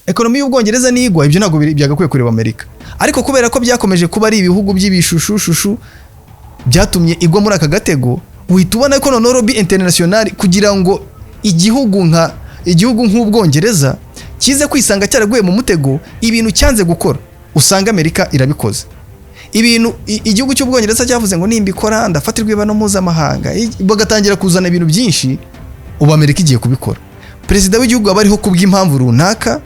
Economy y'Ubwongereza nigwa, ibyo ntabwo byagakwiye kureba Amerika. Ariko kubera ko byakomeje kuba ari ibihugu by'ibishushushushushu byatumye igwa muri aka gatego, uhita ubona ko noneho lobby international, kugira ngo igihugu nk'Ubwongereza kize kwisanga cyaraguye mu mutego, ibintu cyanze gukora usanga Amerika irabikoze. Ibintu igihugu cy'Ubwongereza cyavuze ngo nimbikora ndafatirwa ibihano mpuzamahanga, bagatangira kuzana ibintu byinshi, ubu Amerika igiye kubikora. Perezida w'igihugu aba ariho kubw'impamvu runaka.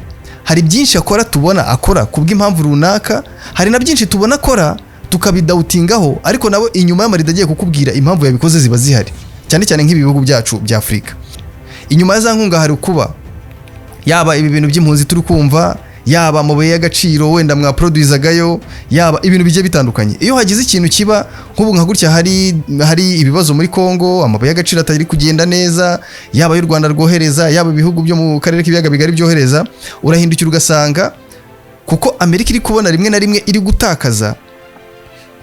Hari byinshi akora tubona akora kubw'impamvu runaka, hari na byinshi tubona akora tukabidoubtingaho, ariko nawe inyuma y'amarido agiye kukubwira impamvu yabikoze ziba zihari, cyane cyane nk'ibi bihugu byacu bya Afurika. Inyuma ya za nkunga hari kuba yaba ibi bintu by'impunzi turi kumva, yaba amabuye y'agaciro wenda mwaproduisagayo, yaba ibintu bigiye bitandukanye. Iyo hagize ikintu kiba nk'ubu nka gutya, hari ibibazo muri Kongo, amabuye y'agaciro atari kugenda neza, yaba y'u Rwanda rwohereza, yaba ibihugu byo mu karere k'Ibiyaga Bigari byohereza, urahindukira ugasanga kuko Amerika iri kubona rimwe na rimwe iri gutakaza,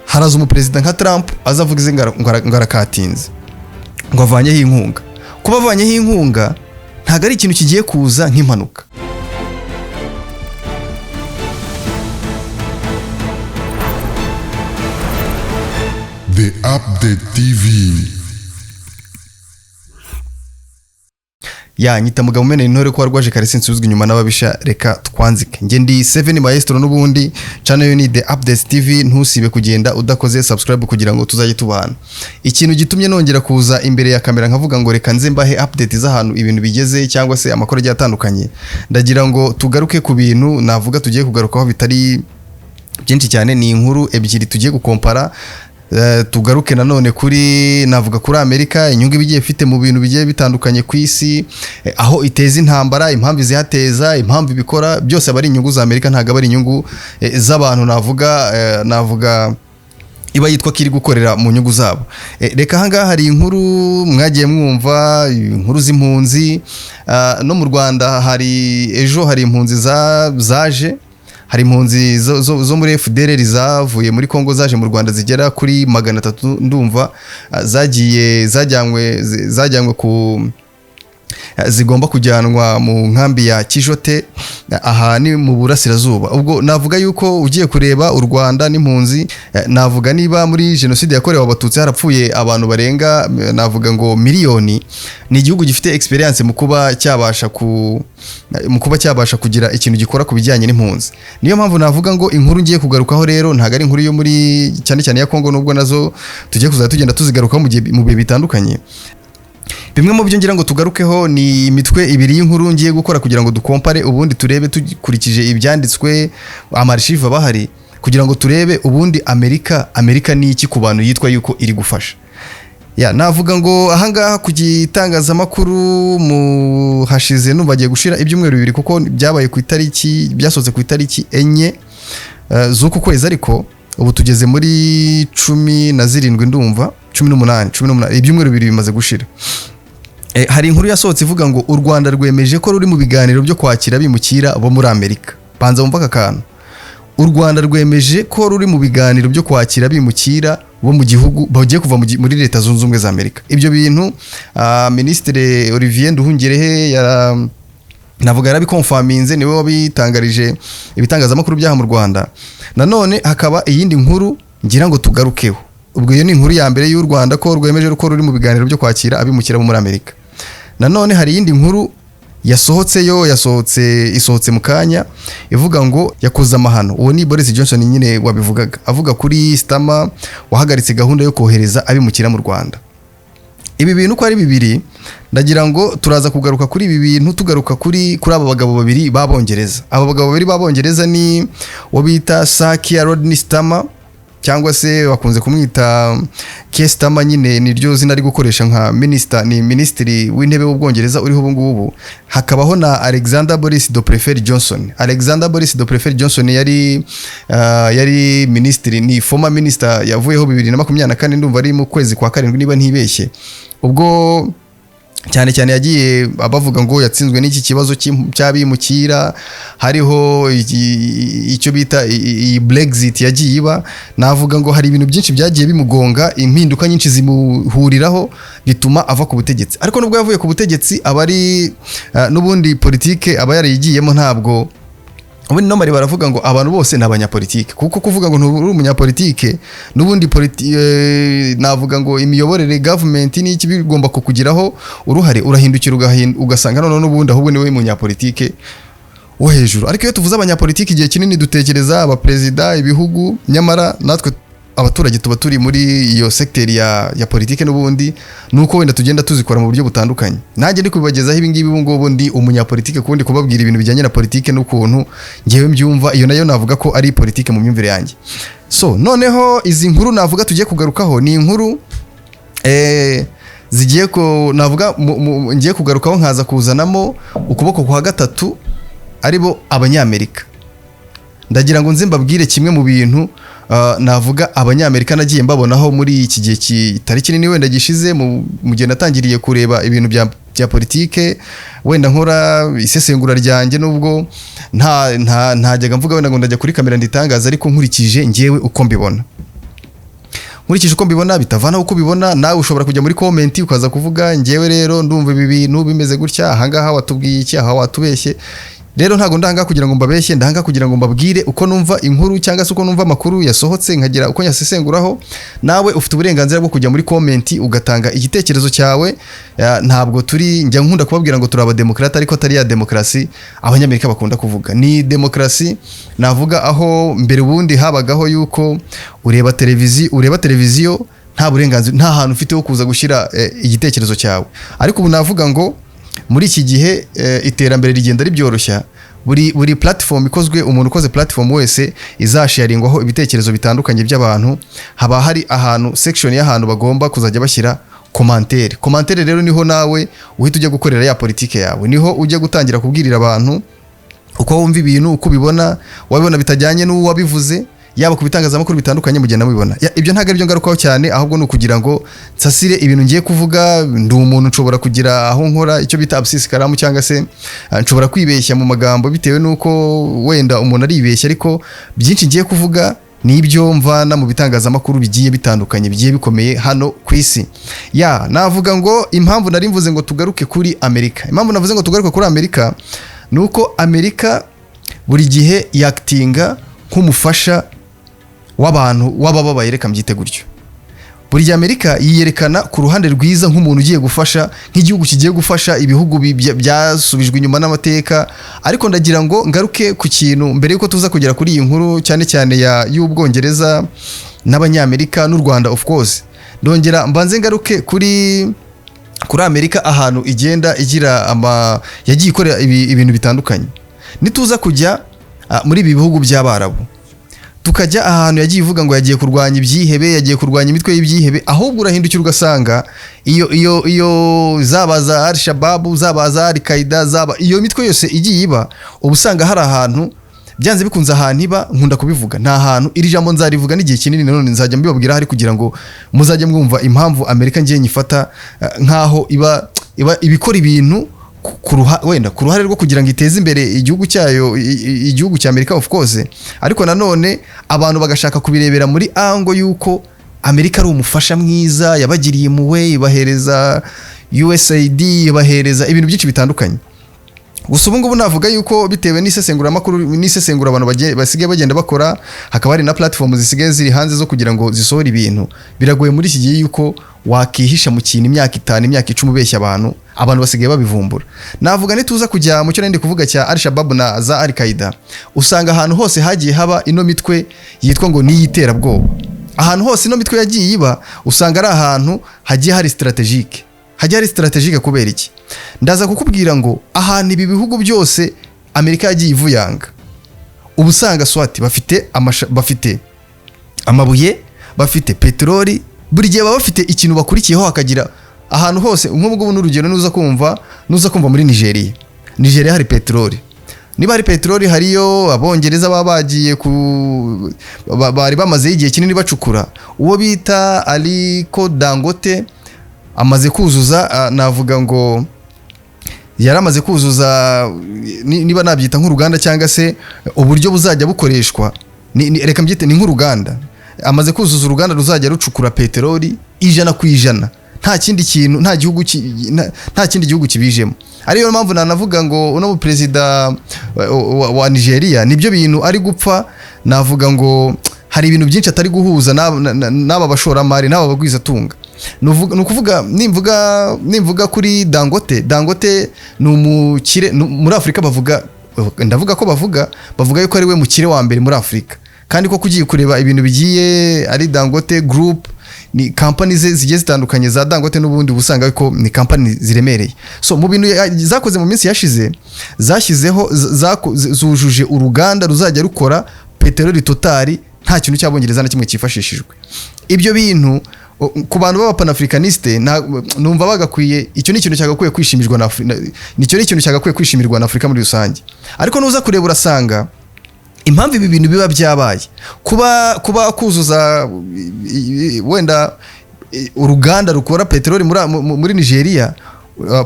haraza umuperezida nka Trump aza avuga izi ngo arakatinze, ngo avanyeho inkunga. Kuba avanyeho inkunga ntabwo ari ikintu kigiye kuza nk'impanuka. The Update TV. Ya nyita mugabo umeneye intore ko warwaje kare, sinsubizwa inyuma n'ababisha. Reka twanzike. Njye ndi Seven Maestro, n'ubundi channel yo ni The Updates TV. Ntusibe kugenda udakoze subscribe kugira ngo tuzajye tubana. Ikintu gitumye nongera kuza imbere ya kamera nkavuga ngo reka nze mbahe update z'ahantu ibintu bigeze cyangwa se amakuru agiye atandukanye, ndagira ngo tugaruke ku bintu navuga tugiye kugarukaho bitari byinshi cyane. Ni inkuru ebyiri tugiye gukompara. Tugaruke nanone kuri, navuga kuri Amerika, inyungu ibigiye ifite mu bintu bigiye bitandukanye ku isi, aho iteza intambara, impamvu izihateza, impamvu ibikora, byose aba ari inyungu za Amerika, ntabwo aba ari inyungu z'abantu. Navuga iba yitwa ko iri gukorera mu nyungu zabo. Reka ahangaha hari inkuru mwagiye mwumva, inkuru z'impunzi. No mu Rwanda hari ejo hari impunzi zaje, hari impunzi zo muri FDLR zavuye muri Kongo zaje mu Rwanda zigera kuri 300 ndumva, zagiye zajyanywe ku zigomba kujyanwa mu nkambi ya Kijote, aha ni mu burasirazuba. Ubwo navuga yuko ugiye kureba u Rwanda n'impunzi, navuga niba muri jenoside yakorewe Abatutsi harapfuye abantu barenga, navuga ngo miliyoni, ni igihugu gifite experience mu kuba cyabasha kugira ikintu gikora ku bijyanye n'impunzi. Niyo mpamvu navuga ngo inkuru ngiye kugarukaho rero ntabwo ari inkuru yo muri cyane cyane ya Kongo, nubwo nazo tugiye kuzajya tugenda tuzigarukaho mu bihe bitandukanye. Bimwe mu byo ngira ngo tugarukeho ni imitwe ibiri y'inkuru ngiye gukora kugira ngo dukompare, ubundi turebe dukurikije ibyanditswe, ama archive bahari, kugira ngo turebe ubundi Amerika ni iki ku bantu yitwa yuko iri gufasha. Ya, navuga ngo ahangaha ku gitangazamakuru mu hashize numva agiye gushira ibyumweru 2, kuko byabaye ku itariki, byasohotse ku itariki 4 z'uku kwezi, ariko ubu tugeze muri 17 ndumva, 18, ibyumweru 2 bimaze gushira. Hari inkuru yasohotse ivuga ngo u Rwanda rwemeje ko ruri mu biganiro byo kwakira abimukira bo muri Amerika. Banza wumva aka kantu. U Rwanda rwemeje ko ruri mu biganiro byo kwakira abimukira bo mu gihugu bagiye kuva muri Leta Zunze Ubumwe za Amerika. Ibyo bintu, Minisitiri Olivier Nduhungirehe navuga yarabikonfaminze, niwe wabitangarije ibitangazamakuru byaha mu Rwanda. Nanone hakaba iyindi nkuru ngira ngo tugarukeho. Ubwo iyo ni inkuru ya mbere y'u Rwanda ko rwemeje ko ruri mu biganiro byo kwakira abimukira bo muri Amerika. Nanone hari iyindi nkuru yasohotse, yo yasohotse, isohotse mu kanya, ivuga ngo yakoze amahano. Uwo ni Boris Johnson nyine wabivugaga, avuga kuri Starmer wahagaritse gahunda yo kohereza abimukira mu Rwanda. Ibi bintu uko ari bibiri, ndagira ngo turaza kugaruka kuri ibi bintu, tugaruka kuri aba bagabo babiri b'Abongereza. Aba bagabo babiri b'Abongereza ni uwo bita Sir Keir Rodney Starmer, cyangwa se bakunze kumwita Keir Starmer nyine, niryo zina ari gukoresha nka minister, ni minisitiri w'intebe w'Ubwongereza uriho ubu ngubu. Hakabaho na Alexander Boris de Pfeffel Johnson. Alexander Boris de Pfeffel Johnson yari minisitiri, ni former minister, yavuyeho 2024 ndumva ari mu kwezi kwa karindwi niba ntibeshye. Ubwo cyane cyane yagiye abavuga ngo yatsinzwe n'iki kibazo cy'abimukira, hariho icyo bita iyi Brexit yagiye iba. Navuga ngo hari ibintu byinshi byagiye bimugonga, impinduka nyinshi zimuhuriraho bituma ava ku butegetsi. Ariko nubwo yavuye ku butegetsi, aba ari n'ubundi politike aba yarayigiyemo, ntabwo Ubundi normally baravuga ngo abantu bose ni abanyapolitike, kuko kuvuga ngo nturi umunyapolitike n'ubundi navuga ngo imiyoborere, government n'iki bigomba kukugiraho uruhare, urahindukira ugasanga noneho n'ubundi ahubwo niwe munyapolitike wo hejuru. Ariko iyo tuvuze abanyapolitiki, igihe kinini dutekereza abaperezida, ibihugu, nyamara natwe abaturage tuba turi muri iyo secteur ya politike n'ubundi, nuko wenda tugenda tuzikora mu buryo butandukanye. Nanjye ndi kubibagezaho ibi ngibi ubu ngubu, ndi umunyapolitike, kundi kubabwira ibintu bijyanye na politike n'ukuntu ngewe mbyumva, iyo nayo navuga ko ari politike mu myumvire yanjye. So noneho izi nkuru navuga tugiye kugarukaho ni inkuru zigiye ko navuga ngiye kugarukaho, nkaza kuzanamo ukuboko kwa gatatu, aribo Abanyamerika. Ndagira ngo nze mbabwire kimwe mu bintu navuga Abanyamerika nagiye mbabonaho muri iki gihe kitari kinini wenda gishize, mu gihe natangiriye kureba ibintu bya politike, wenda nkora isesengura ryanjye, nubwo nta nta ntajyaga mvuga wenda ngo ndajya kuri kamera nditangaza, ariko nkurikije ngewe uko mbibona, nkurikije uko mbibona, bitavanaho uko ubibona. Nawe ushobora kujya muri comment ukaza kuvuga: "Ngewe rero ndumva ibi bintu bimeze gutya, ahangaha watubwiye iki, aha watubeshye." Rero ntabwo ndanga kugira ngo mbabeshye, ndanga kugira ngo mbabwire uko numva inkuru cyangwa se uko numva amakuru yasohotse, nkagira uko nyasesenguraho. Nawe ufite uburenganzira bwo kujya muri comment ugatanga igitekerezo cyawe. Ntabwo turi, njya nkunda kubabwira ngo turi abademokarate, ariko atari ya demokarasi Abanyamerika bakunda kuvuga. Ni demokarasi navuga aho mbere ubundi habagaho yuko ureba televiziyo, ureba televiziyo nta burenganzira, nta hantu ufite ho kuza gushyira igitekerezo cyawe. Ariko ubu navuga ngo muri iki gihe iterambere rigenda ribyoroshya. Buri platform ikozwe, umuntu ukoze platform wese izasharingwaho ibitekerezo bitandukanye by'abantu, haba hari ahantu, section y'ahantu bagomba kuzajya bashyira commentaire. Commentaire rero niho nawe uhita ujya gukorera ya politike yawe, niho ujya gutangira kubwirira abantu uko wumva ibintu, uko ubibona. Wabibona bitajyanye n'uwabivuze, yaba ku bitangazamakuru bitandukanye mugenda mubibona. Ibyo ntabwo aribyo ngarukaho cyane, ahubwo ni ukugira ngo nsasire ibintu ngiye kuvuga. Ndi umuntu, nshobora kugira aho nkora icyo bita lapsus karamu, cyangwa se nshobora kwibeshya mu magambo bitewe n'uko wenda umuntu aribeshya, ariko byinshi ngiye kuvuga ni ibyo mvana mu bitangazamakuru bigiye bitandukanye, bigiye bikomeye hano ku isi. Ya, navuga ngo impamvu nari mvuze ngo tugaruke kuri Amerika, impamvu navuze ngo tugaruke kuri Amerika ni uko Amerika buri gihe yakitinga nk'umufasha w'abantu w'abababaye, reka mbyite gutyo. Buri gihe Amerika yiyerekana ku ruhande rwiza nk'umuntu ugiye gufasha, nk'igihugu kigiye gufasha ibihugu byasubijwe inyuma n'amateka. Ariko ndagira ngo ngaruke ku kintu mbere yuko tuza kugera kuri iyi nkuru, cyane cyane ya y'Ubwongereza n'Abanyamerika n'u Rwanda. Of course ndongera mbanze ngaruke kuri Amerika, ahantu igenda igira ama yagiye ikora ibintu bitandukanye. Nituza kujya muri ibi bihugu by'Abarabu, tukajya ahantu yagiye ivuga ngo yagiye kurwanya ibyihebe, yagiye kurwanya imitwe y'ibyihebe, ahubwo urahindukira ugasanga iyo zaba za Al Shabaab, zaba za Al Qaeda, zaba iyo mitwe yose igiye iba, uba usanga hari ahantu byanze bikunze, ahantu iba. Nkunda kubivuga, nta hantu iri jambo nzarivuga n'igihe kinini, nanone nzajya mbibabwira hari kugira ngo muzajye mwumva impamvu Amerika ngiye nyifata nkaho iba ibikora ibintu wenda ku ruhare rwo kugira ngo iteze imbere igihugu cyayo, igihugu cya Amerika of course, ariko nanone abantu bagashaka kubirebera muri angle y'uko Amerika ari umufasha mwiza, yabagiriye impuhwe, ibahereza USAID, ibahereza ibintu byinshi bitandukanye. Gusa ubu ngubu navuga yuko bitewe n'isesenguramakuru, n'isesengura abantu basigaye bagenda bakora, hakaba hari na platform zisigaye ziri hanze zo kugira ngo zisohore ibintu, biragoye muri iki gihe yuko wakihisha mu kintu imyaka 5, imyaka 10 ubeshya abantu. Abantu basigaye babivumbura. Navuga nituza kujya mu cyo nari ndi kuvuga cya Al Shabaab na za Al Qaeda, usanga ahantu hose hagiye haba ino mitwe yitwa ngo n'iyiterabwoba, ahantu hose ino mitwe yagiye iba, usanga ari ahantu hagiye hari stratégique. Hajya hari stratégique kubera iki? Ndaza kukubwira ngo ahantu ibi bihugu byose Amerika yagiye ivuyanga, uba usanga swati bafite bafite amabuye, bafite peteroli, buri gihe baba bafite ikintu bakurikiyeho. Hakagira ahantu hose nk'ubu ngubu, n'urugero nuza kumva muri Nigeria, Nigeria hari peteroli. Niba hari peteroli, hariyo Abongereza baba bagiye ku bari bamazeho igihe kinini bacukura. Uwo bita Aliko Dangote amaze kuzuza, navuga ngo yari amaze kuzuza, niba nabyita nk'uruganda cyangwa se uburyo buzajya bukoreshwa, reka mbyite ni nk'uruganda. Amaze kuzuza uruganda ruzajya rucukura peteroli 100%, nta kindi kintu, nta gihugu nta kindi gihugu kibijemo. Ariyo mpamvu nanavuga ngo uno perezida wa Nigeria nibyo bintu ari gupfa. Navuga ngo hari ibintu byinshi atari guhuza n'aba bashoramari, n'aba bagwizatunga. Ni ukuvuga nimvuga kuri Dangote, Dangote ni umukire muri Afurika. Bavuga, ndavuga ko bavuga yuko ari we mukire wa mbere muri Afurika. Kandi koko ugiye kureba ibintu bigiye ari Dangote Group, ni kampani ze zigiye zitandukanye za Dangote, n'ubundi uba usanga ko ni kampani ziremereye. So mu bintu zakoze mu minsi yashize, zashyizeho zujuje uruganda ruzajya rukora peteroli totally, nta kintu cy'Abongereza na kimwe cyifashishijwe. Ibyo bintu ku bantu b'abapanafricaniste numva bagakwiye, icyo ni ikintu cyagakwiye kwishimirwa na nicyo ni ikintu cyagakwiye kwishimirwa na Afurika muri rusange. Ariko nuza kureba urasanga impamvu ibi bintu biba byabaye, kuba kuzuza wenda uruganda rukora peteroli muri Nigeria,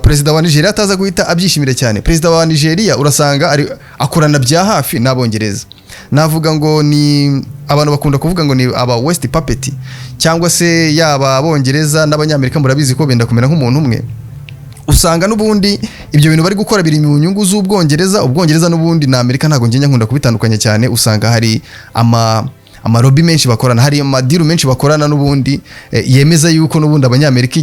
perezida wa Nigeria ataza guhita abyishimira cyane. Perezida wa Nigeria urasanga ari akorana bya hafi n'Abongereza. Navuga ngo ni abantu bakunda kuvuga ngo ni aba West puppet, cyangwa se yaba Abongereza n'Abanyamerika, murabizi ko benda kumera nk'umuntu umwe. Usanga n'ubundi ibyo bintu bari gukora biri mu nyungu z'Ubwongereza. Ubwongereza n'ubundi na Amerika ntabwo njye nkunda kubitandukanya cyane. Usanga hari amalobby menshi bakorana, hari amadeal menshi bakorana n'ubundi, yemeza yuko n'ubundi Abanyamerika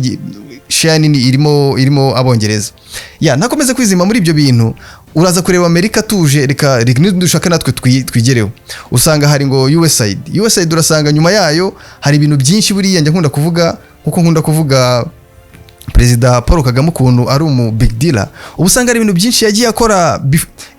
share nini irimo Abongereza. Ya ntakomeze kwizima muri ibyo bintu. Uraza kureba Amerika tuje, reka nidushaka natwe twigereho. Usanga hari ngo USAID. USAID urasanga nyuma yayo hari ibintu byinshi. Buriya njya nkunda kuvuga, nkuko nkunda kuvuga Perezida Paul Kagame ukuntu ari umu big dealer, uba usanga hari ibintu byinshi yagiye akora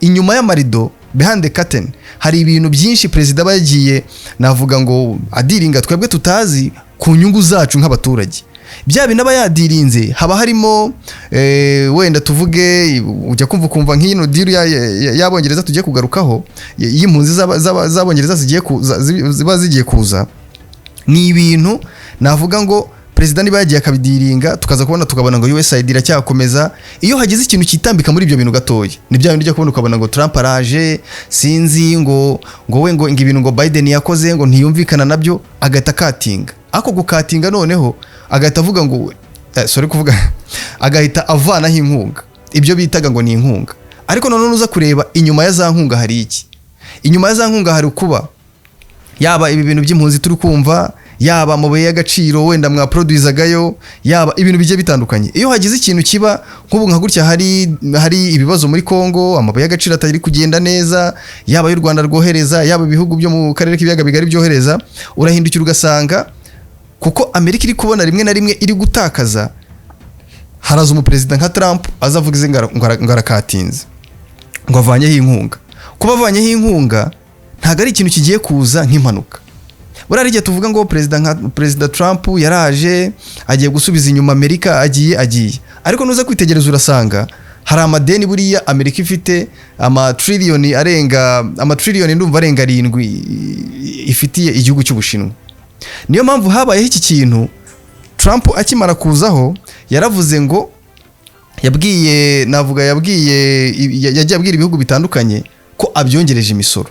inyuma y'amarido, behind the curtain. Hari ibintu byinshi perezida aba yagiye, navuga ngo adealinga, twebwe tutazi, ku nyungu zacu nk'abaturage. Bya bintu aba yadealinze haba harimo wenda tuvuge, ujya kumva ukumva nk'ino deal y'Abongereza tugiye kugarukaho, y'impunzi z'Abongereza ziba zigiye kuza, ni ibintu navuga ngo perezida niba yagiye akabidealinga, tukaza kubona tukabona ngo USAID iracyakomeza. Iyo hagize ikintu kitambika muri ibyo bintu gatoya, ni bya bintu ujya kubona ukabona ngo Trump araje, sinzi ngo we ngo ibintu ngo Biden yakoze ngo ntiyumvikana nabyo, agahita acuttinga. Ako gucuttinga noneho agahita avuga ngo sorry kuvuga, agahita avanaho inkunga, ibyo bitaga ngo ni inkunga. Ariko noneho uza kureba inyuma ya za nkunga hari iki? Inyuma ya za nkunga hari kuba yaba ibi bintu by'impunzi turi kumva, yaba amabuye y'agaciro wenda mwaproduizagayo, yaba ibintu bigiye bitandukanye. Iyo hagize ikintu kiba nk'ubu nka gutya, hari ibibazo muri Kongo, amabuye y'agaciro atari kugenda neza, yaba y'u Rwanda rwohereza, yaba ibihugu byo mu karere k'Ibiyaga Bigari byohereza, urahindukira ugasanga kuko Amerika iri kubona rimwe na rimwe iri gutakaza, haraza umuperezida nka Trump aza avuga izi ngo aracuttinze, ngo avanyeho inkunga. Kuba avanyeho inkunga ntabwo ari ikintu kigiye kuza nk'impanuka. Buriya hari igihe tuvuga ngo perezida nka Perezida Trump yaraje, agiye gusubiza inyuma Amerika, agiye, ariko nuza kwitegereza urasanga hari amadeni buriya Amerika ifite, amatiriyoni arenga, amatiriyoni ndumva arenga 7 ifitiye igihugu cy'Ubushinwa. Niyo mpamvu habayeho iki kintu. Trump akimara kuzaho yaravuze ngo yabwiye, navuga yabwiye, yagiye abwira ibihugu bitandukanye ko abyongereje imisoro,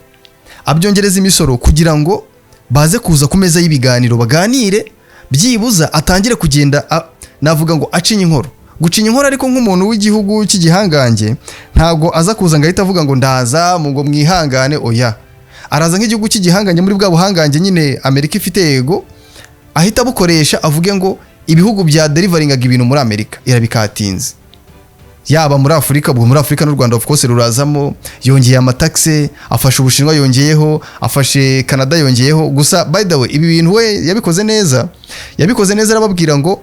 abyongereza imisoro kugira ngo baze kuza ku meza y'ibiganiro baganire, byibuza atangire kugenda navuga ngo acinya inkoro, gucinya inkoro. Ariko nk'umuntu w'igihugu cy'igihangange ntabwo aza kuza ngo ahite avuga ngo ndaza ngo mwihangane. Oya, araza nk'igihugu cy'igihangange, muri bwa buhangange nyine Amerika ifite, yego, ahita abukoresha avuge ngo ibihugu bya deliveringaga ibintu muri Amerika irabicuttinze, yaba muri Afurika. Ubwo muri Afurika n'u Rwanda of course rurazamo. Yongeye amataxe, afashe Ubushinwa yongeyeho, afashe Canada yongeyeho. Gusa by the way, ibi bintu we yabikoze neza, yabikoze neza. Arababwira ngo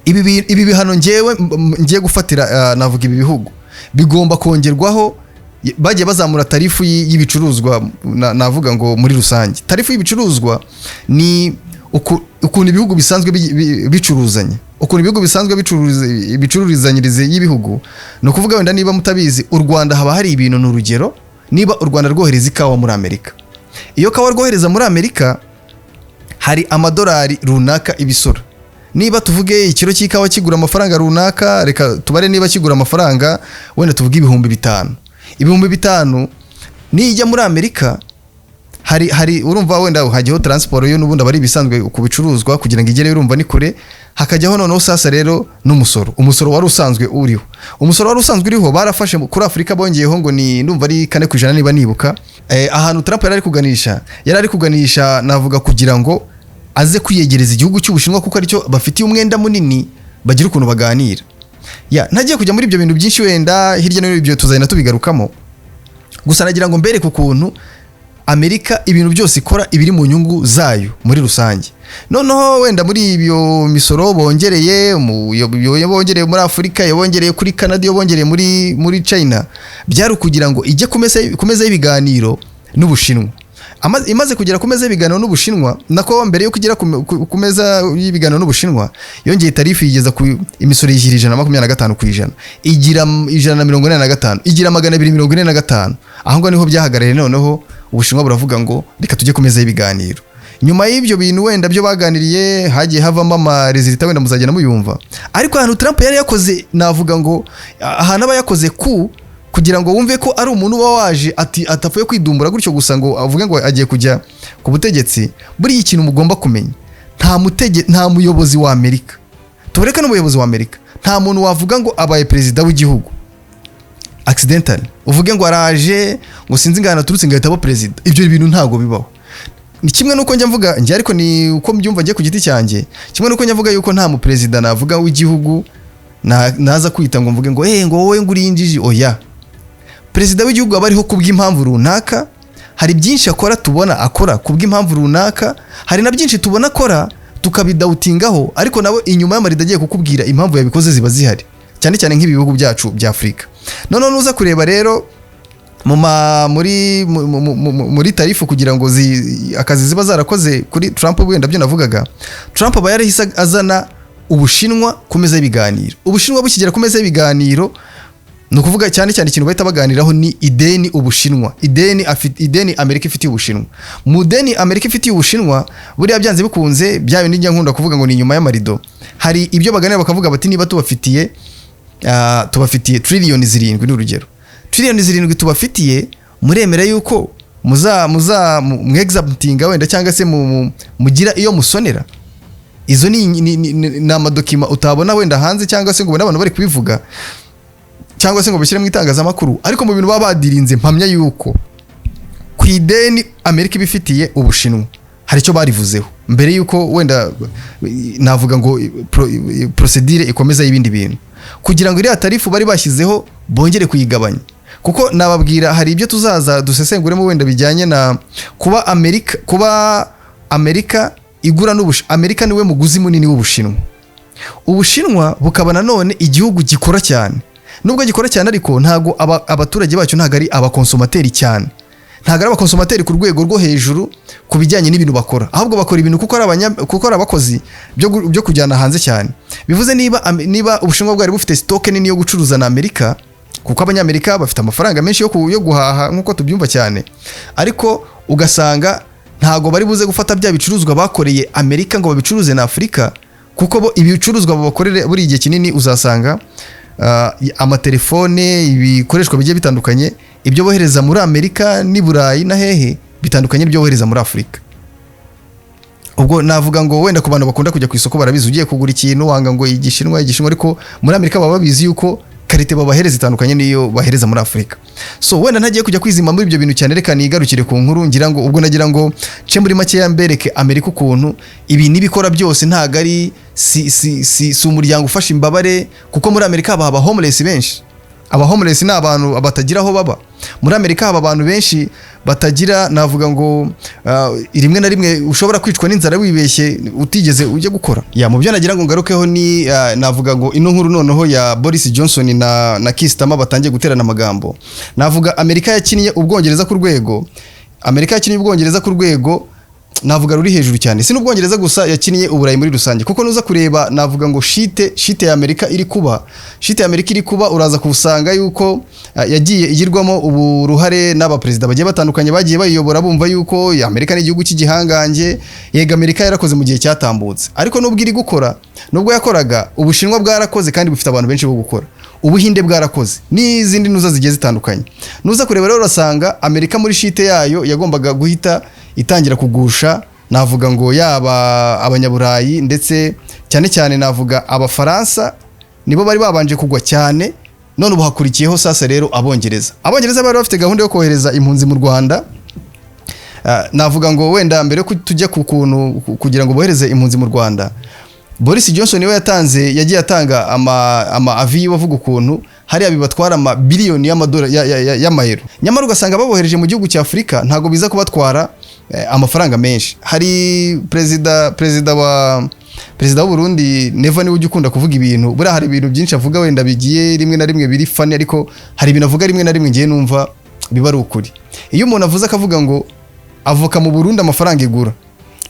ibi bihano ngewe ngiye gufatira, navuga ibi bihugu bigomba kongerwaho. Bagiye bazamura tarifu y'ibicuruzwa, navuga ngo muri rusange tarifu y'ibicuruzwa ni ukuntu ibihugu bisanzwe bicuruzanya, ukuntu ibihugu bisanzwe ibicururizanyirize y'ibihugu. Ni ukuvuga wenda niba mutabizi, u Rwanda haba hari ibintu, ni urugero, niba u Rwanda rwohereza ikawa muri Amerika, iyo kawa rwohereza muri Amerika hari amadolari runaka ibisora. Niba tuvuge ikiro cy'ikawa kigura amafaranga runaka, reka tubare, niba kigura amafaranga wenda tuvuge 5000, 5000 nijya muri Amerika, hari urumva wenda hajyaho transport yo n'ubundi aba ari ibisanzwe ku bicuruzwa kugira ngo igereyo, urumva ni kure. Hakajyaho noneho sasa rero n'umusoro. Umusoro wari usanzwe uriho, umusoro wari usanzwe uriho barafashe kuri Afurika bongeyeho ngo ni, ndumva ari 4% niba nibuka. Ahantu Trump yari ari kuganisha, navuga kugira ngo aze kwiyegereza igihugu cy'Ubushinwa, kuko aricyo bafitiye umwenda munini, bagira ukuntu baganira. Ya, ntagiye kujya muri ibyo bintu byinshi wenda hirya no hino, ibyo tuzagenda tubigarukamo. Gusa nagira ngo mbereke ukuntu Amerika ibintu byose ikora ibiri mu nyungu zayo muri rusange. Noneho wenda muri ibyo misoro bongereye iyo bongereye muri Afurika, iyo bongereye kuri Canada, iyo bongereye muri China, byari ukugira ngo ijye ku meza y'ibiganiro n'Ubushinwa. Imaze kugera ku meza y'ibiganiro n'Ubushinwa, nako mbere yo kugera ku meza y'ibiganiro n'Ubushinwa, yongeye tarifu yigeza ku imisoro, yishyira 125%, igira 185, igira 245. Aho ngaho niho byahagarariye. Noneho Ubushinwa buravuga ngo reka tujye ku meza y'ibiganiro. Nyuma y'ibyo bintu wenda byo baganiriye, hagiye havamo ama résultats, wenda muzagenda muyumva. Ariko ahantu Trump yari yakoze, navuga ngo ahantu aba yakoze kugira ngo wumve ko ari umuntu uba waje ati atapfuye kwidumbura gutyo gusa ngo avuge ngo agiye kujya ku butegetsi. Buriya ikintu mugomba kumenya, nta muyobozi wa Amerika, tubareke n'umuyobozi wa Amerika, nta muntu wavuga ngo abaye perezida w'igihugu accidentally, uvuge ngo araje ngo sinzi ingano aturutse ngo ahita aba perezida. Ibyo bintu ntabwo bibaho. Ni kimwe nuko njya mvuga njye, ariko ni uko mbyumva njye ku giti cyanjye, kimwe nuko njya mvuga yuko nta muperezida navuga w'igihugu naza kwita ngo mvuge ngo ngo wowe ngo uri injiji. Oya, perezida w'igihugu aba ariho kubw'impamvu runaka. Hari byinshi akora tubona akora kubw'impamvu runaka, hari na byinshi tubona akora tukabidoubtingaho, ariko nawe inyuma y'amarido agiye kukubwira impamvu yabikoze ziba zihari, cyane cyane nk'ibi bihugu byacu bya Afurika. Noneho nuza kureba rero mu ma muri mu- mu- mu- muri tarifu kugira ngo akazi ziba zarakoze kuri Trump, wenda byo navugaga, Trump aba yarahise azana Ubushinwa ku meza y'ibiganiro. Ubushinwa bukigera ku meza y'ibiganiro, ni ukuvuga cyane cyane ikintu bahita baganiraho ni ideni Ubushinwa, ideni Amerika ifitiye Ubushinwa. Mu deni Amerika ifitiye Ubushinwa, buriya byanze bikunze, bya bindi njya nkunda kuvuga ngo ni inyuma y'amarido, hari ibyo baganira bakavuga bati niba tubafitiye triliyoni 7, ni urugero, triliyoni 7 tubafitiye, muremera yuko muza mwexemptinga wenda cyangwa se mugira iyo musonera. Izo ni ama documents utabona wenda hanze, cyangwa se ngo ubone abantu bari kubivuga, cyangwa se ngo bashyire mu itangazamakuru. Ariko mu bintu baba badirinze, mpamya yuko ku ideni Amerika ibifitiye Ubushinwa hari icyo barivuzeho mbere yuko wenda navuga ngo procédure ikomeza y'ibindi bintu, kugira ngo iriya tarifu bari bashyizeho bongere kuyigabanya. Kuko nababwira hari ibyo tuzaza dusesenguremo wenda bijyanye na kuba Amerika igura Amerika niwe muguzi munini w'Ubushinwa, Ubushinwa bukaba nanone igihugu gikora cyane. Nubwo gikora cyane ariko ntabwo abaturage bacyo ntabwo ari aba consommateurs cyane, ntabwo ari aba consommateurs ku rwego rwo hejuru ku bijyanye n'ibintu bakora, ahubwo bakora ibintu kuko ari abakozi byo kujyana hanze cyane. Bivuze niba Ubushinwa bwari bufite stock nini yo gucuruza na Amerika, kuko Abanyamerika bafite amafaranga menshi yo guhaha nk'uko tubyumva cyane, ariko ugasanga ntabwo bari buze gufata bya bicuruzwa bakoreye Amerika ngo babicuruze na Afurika, kuko bo ibicuruzwa babakorere buri gihe kinini uzasanga amatelefone, ibikoreshwa bigiye bitandukanye, ibyo bohereza muri Amerika n'i Burayi na hehe bitandukanye n'ibyo bohereza muri Afurika. Ubwo navuga ngo wenda ku bantu bakunda kujya ku isoko barabizi, ugiye kugura ikintu wanga ngo Igishinwa, Igishinwa, ariko muri Amerika baba babizi yuko qualité babahereza itandukanye n'iyo bahereza muri Afurika. So wenda ntagiye kujya kwizima muri ibyo bintu cyane, reka nigarukire ku nkuru. Ngira ngo ubwo nagira ngo nce muri makeya mbereke Amerika ukuntu ibintu ibikora byose. Ntabwo ari si umuryango ufasha imbabare, kuko muri Amerika haba homeless benshi. Aba homeless ni abantu batagira aho baba. Muri Amerika haba abantu benshi batagira, navuga ngo rimwe na rimwe ushobora kwicwa n'inzara wibeshye utigeze ujya gukora. Ya, mu byo nagira ngo ngarukeho ni navuga ngo ino nkuru noneho ya Boris Johnson na Keir Starmer batangiye guterana amagambo. Navuga Amerika yakinnye Ubwongereza ku rwego, Amerika yakinnye Ubwongereza ku rwego navuga ruri hejuru cyane. Si n'Ubwongereza gusa, yakinnye Uburayi muri rusange, kuko nuza kureba navuga ngo chute ya Amerika iri kuba, chute ya Amerika iri kuba, uraza kusanga yuko yagiye igirwamo ubu ruhare n'abaperezida bagiye batandukanye bagiye bayiyobora, bumva yuko ya Amerika ni igihugu cy'igihangange. Yego, Amerika yarakoze mu gihe cyatambutse, ariko nubwo iri gukora, nubwo yakoraga, Ubushinwa bwarakoze kandi bufite abantu benshi bo gukora, Ubuhinde bwarakoze n'izindi nuza zigiye zitandukanye. Nuza kureba rero urasanga Amerika muri chute yayo yagombaga guhita itangira kugusha, Navuga ngo yaba Abanyaburayi, ndetse cyane cyane navuga Abafaransa, nibo bari babanje kugwa cyane. None ubu hakurikiyeho sasa rero Abongereza. Abongereza bari bafite gahunda yo kohereza impunzi mu Rwanda. Navuga ngo wenda mbere yo tujya ku kuntu kugira ngo bohereze impunzi mu Rwanda, Boris Johnson we yatanze, yagiye atanga ama avis yiwe, avuga ukuntu hariya bibatwara ama biliyoni y'amadolari, y'amayero, nyamara ugasanga babohereje mu gihugu cya Afurika ntabwo biza kubatwara amafaranga menshi. Hari perezida w'u Burundi Neva, niwe ujya ukunda kuvuga ibintu. Buriya hari ibintu byinshi avuga wenda bigiye rimwe na rimwe biri funny, ariko hari ibintu avuga rimwe na rimwe ngiye numva biba ari ukuri. Iyo umuntu avuze akavuga ngo avoka mu Burundi amafaranga igura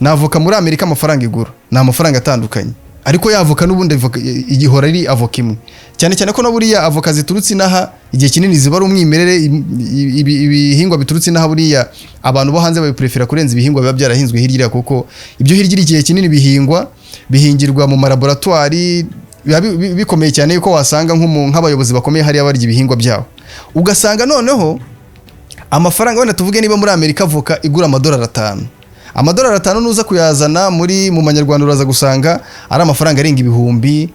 na avoka muri Amerika amafaranga igura ni amafaranga atandukanye, ariko ya avoka n'ubundi avoka igihora ari avoka imwe, cyane cyane ko na buriya avoka ziturutse inaha igihe kinini ziba ari umwimerere. Ibihingwa biturutse inaha buriya abantu bo hanze babiprefera kurenza ibihingwa biba byarahinzwe hirya, kuko ibyo hirya igihe kinini bihingwa, bihingirwa mu malaboratwari, biba bikomeye cyane yuko wasanga nk'abayobozi bakomeye hariya barya ibihingwa byabo. Ugasanga noneho amafaranga, wenda tuvuge niba muri Amerika avoka igura amadolari 5, amadolari 5 nuza kuyazana mu manyarwanda uraza gusanga ari amafaranga arenga ibihumbi,